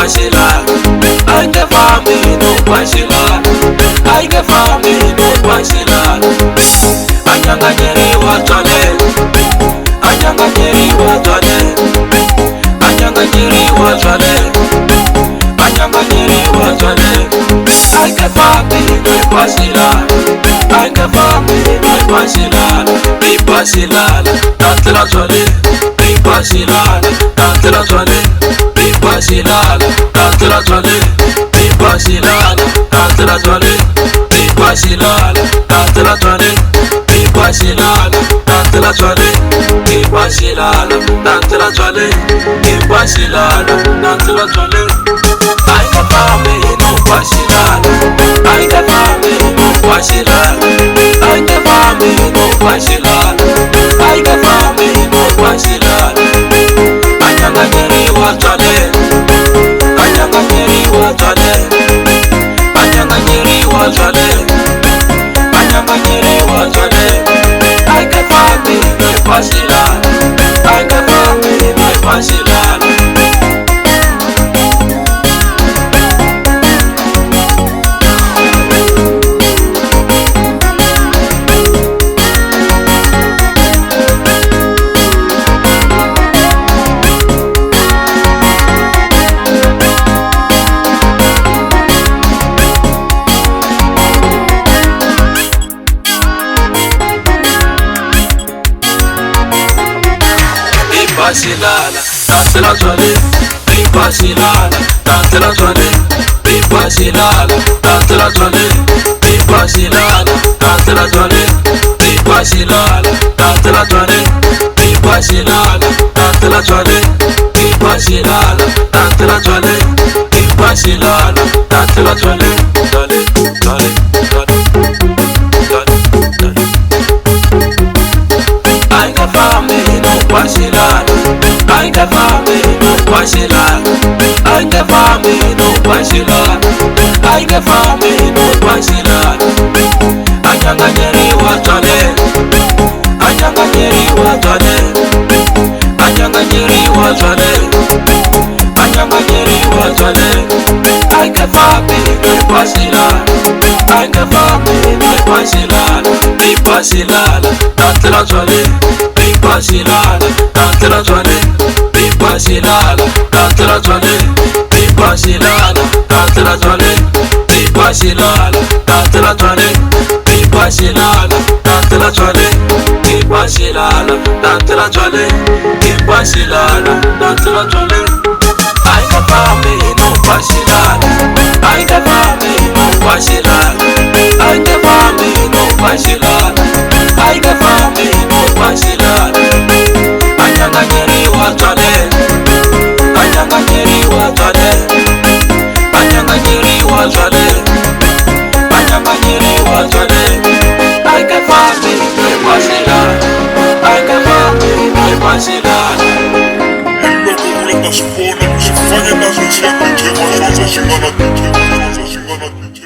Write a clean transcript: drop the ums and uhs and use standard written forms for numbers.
ba xilala. A yi nge fambi no ba xilala. A yi nge fambi no ba xilala. A nyanganyeriwa byaleni. A nyanganyeriwa byaleni. A nyanganyeriwa byaleni. A nyanganyeriwa byaleni. A yi nge fambi no ba xilala. A yi nge fambi no ba xilala. I ba xilala, ta byaleni. I ba xilala, ta byaleni. I ba xilala, ta byaleni. I ba xilala, ta byaleni. I ba xilala, ta byaleni. I ba xilala, ta byaleni. I ba xilala, ta byaleni. I ba xilala, ta byaleni. A yi nge fambi no ba xilala. A yi nge fambi no ba xilala. A yi nge fambi no ba xilala. A yi nge fambi no ba xilala. A nyanganyeriwa byaleni. A nyanganyeriwa byaleni. A nyanganyeriwa byaleni. A nyanganyeriwa byaleni. A yi nge fambi no ba xilala. A yi nge fambi no ba xilala. Xilala, ta byaleni. I ba xilala, ta byaleni. I ba xilala, ta byaleni. I ba xilala, ta byaleni. I ba xilala, ta byaleni. I ba xilala, ta byaleni. I ba xilala, ta byaleni. I ba xilala, ta byaleni. Byaleni, byaleni, byaleni, byaleni. A yi nge fambi no ba xilala. A yi nge fambi no ba xilala. A yi nge fambi no ba xilala. A yi nge fambi no ba xilala. A nyanganyeriwa byaleni. A nyanganyeriwa byaleni. A nyanganyeriwa byaleni. A nyanganyeriwa byaleni. A yi nge fambi no ba xilala. A yi nge fambi no ba xilala. I ba xilala, ta byaleni. I ba xilala, ta byaleni. I ba xilala, ta byaleni. I ba xilala, ta byaleni. I ba xilala, ta byaleni. I ba xilala, ta byaleni. I ba xilala, ta byaleni. I ba xilala, ta byaleni. A yi nge fambi no ba xilala. A yi nge fambi no ba xilala. A yi nge fambi no ba xilala. A yi nge fambi no ba xilala. A nyanganyeriwa byaleni. A nyanganyeriwa byaleni. A nyanganyeriwa byaleni. A nyanganyeriwa byaleni. A yi nge fambi no ba xilala. A yi nge fambi no ba xilala. Loko u la ta swi vona ku swi fanye na swo swa DJ Mahlonza xi nga na DJ Mahlonza xi nga na DJ.